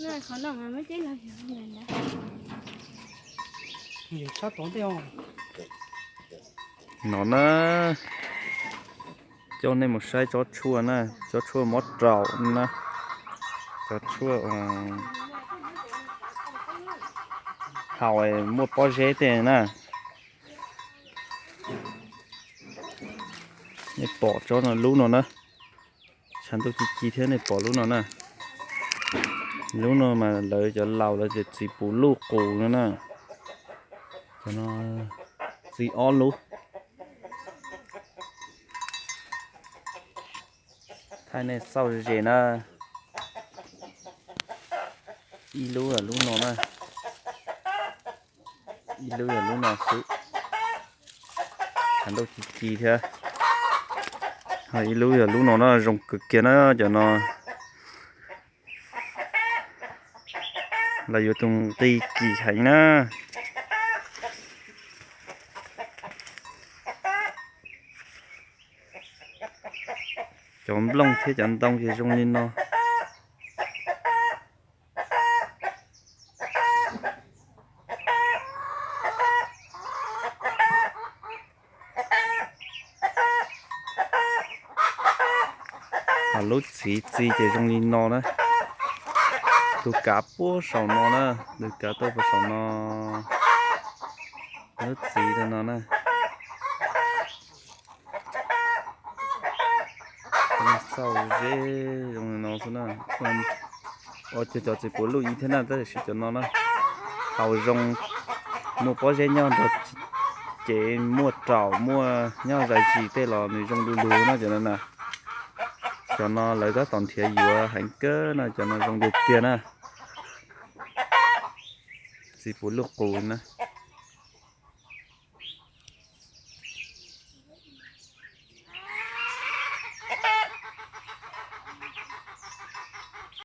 No na, coj nej mus saib tsob tshuaj na, tsob tshuaj mob raum na, tsob tshuaj haus muaj pob zeb tej na. Nej pom tsob no lub no na, tshav ntuj ci ci thiab nej pom lub no na. Lub no mas lawv cov laus lawv tias txiv puv luj qus no na. Cov no txiv ob lub. Thaij nej xauj ze na. Ib lub yog lub no na, ib lub yog lub no xwb, tshav ntuj ci ci thiab. Ho ib lub yog lub no na, zoo kawg kiag na cov no. Lawv yuav tus nqi kim heev na. Cov nplooj thiab cov ntoo ces zoo li no. Ho lub txiv txi ces zoo li no na. Tus kav puag saum no na, tus kav tuaj puag saum no. Lub txiv no na. Xauj ze zoo li no xwb na. Ua cas cov txiv puv luj ib thiab na, tab sis cov no na, haus zoo, muaj pob zeb nyob nrog cev, muaj raum muaj nyob zais zis tej los nws zoo du lug no cov no na. Cov no lawv tab tom nrhiav yuav heev kawg no, cov no zoo tiag tiag na. Txiv puv luj qus na.